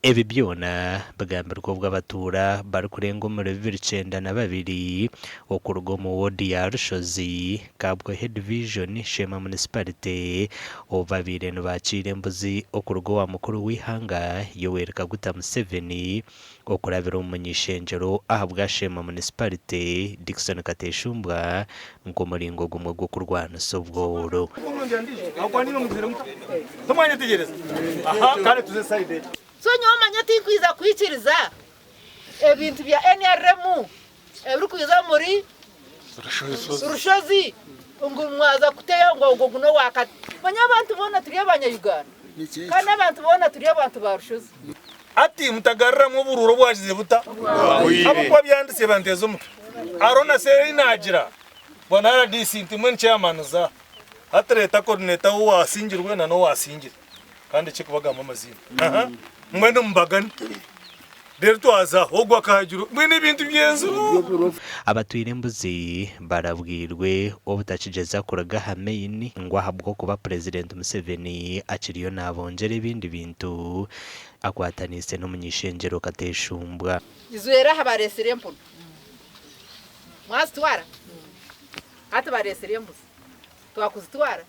Ebi byona bigambirwe obwo abatuura barikurenga omuri 292 okuruga omu woodi ya Rushozi, Kabwohe Division, Sheema Municipality obu babaire nibakiira embuzi okuruga owa mukuru w'eihanga Yoweri Kaguta Museveni okurabira omu muny'ishengyero ahabwa Sheema Municipality Dickson Kateshumbwa nk'omuringo gumwe gw'okurwanisa obworo. So nyowe manya tinkwija kwikiriza ebintu bya nrm ebirikwija omuri Rushozi ngu mwaza kuteyo ngu ogwo gu n'owakati. Manya abantu boona turi abanya Uganda kandi abantu boona turi abantu ba Rushozi. Ati, Mutagaruramu oburuuru obwagize buta? Ahabw'okuba byanditsye banteeza omutwe. Hariho na seeri naagira, Bwana rdc nti mbwenu chairman za hati reeta coordinator w'owaasingirwe na n'owaasingire kandi ekye kubagamba amaziina. Aha, mbwenu mubagane. Reero twaza aho, ogwo akahagira, mbwenu ebintu byenzire. Abatwire embuzi barabwirwe obutakigyeza kuruga aha main ngu ahabw'okuba Purezidenti Museveni akiriyo nabongyera ebindi bintu akwataniise n'omuny'ishengyero Kateshumbwa. Izwera aha bareetsire empunu. Mwazitwara? Hati bareetsire embuzi. Twakuzitwara?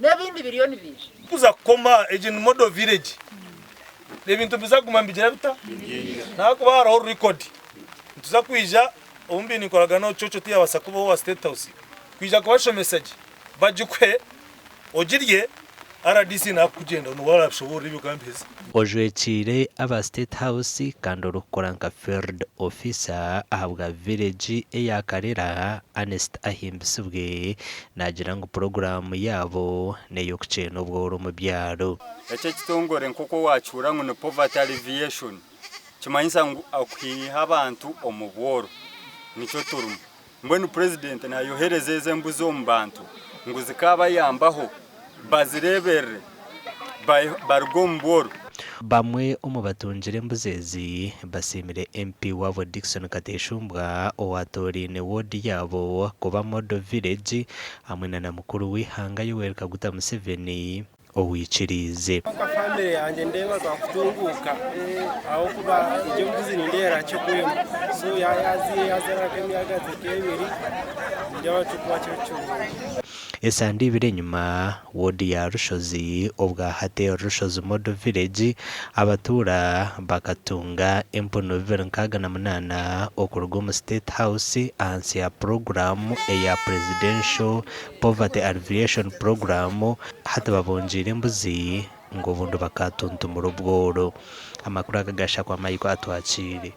N'ebindi biriyo nibiija. Kuza kukoma egi ni model village ebintu nibiza kuguma nibigira bita nahakuba hariho record nituza kwija obu mbiire ninkoragana na Ochocho tiyabasa kubaho owa state house kwija kubashomesa gye bagikuhe ogirye rdc nakukugyenda niwe arabishoborora ebyo okambiheza. Ojwekiire aba State House kandi orikukora nka Field Officer ahabwa Village eya Karera, Ernest Ahimbisibwe naagira ngu puroguraamu yaabo n'ey'okukyeena obworo omu byaro. Eki ekitongore nk'oku waakihurira ngu ni Poverty Alleviation kimanyisa ngu okwiha abantu omu bworo nikyo turimu. Mbwenu Purezidenti naayohereza ezo embuzi omu bantu ngu zikaabayambaho bazireeberere baruge omu bworo. Bamwe omu batungire embuzi ezi basiimire MP waabo Dickson Kateshumbwa owatooraine woodi yaabo kuba Model Village hamwe na na mukuru w'eihanga Yoweri Kaguta Museveni owikiriize. Nka famire yangye nindeeba twakutunguuka ahabw'okuba egyo embuzi nindeeba erahika so yaaba yazaire yazaara nk'emyagazi nk'ebiri nindeeba kirikuba kiri kirungi. Esande ibiri enyima, woodi ya Rushozi obwa hati eri Rushozi Model Village, abatuura bakatunga empunu 268 okuruga omu State House ahansi ya puroguraamu eya Presidential Poverty Alleviation Programme, hati babongyeire embuzi ngu obundi bakatuntumura obworo. Amakuru aga gashakwa Michael Atwakiire.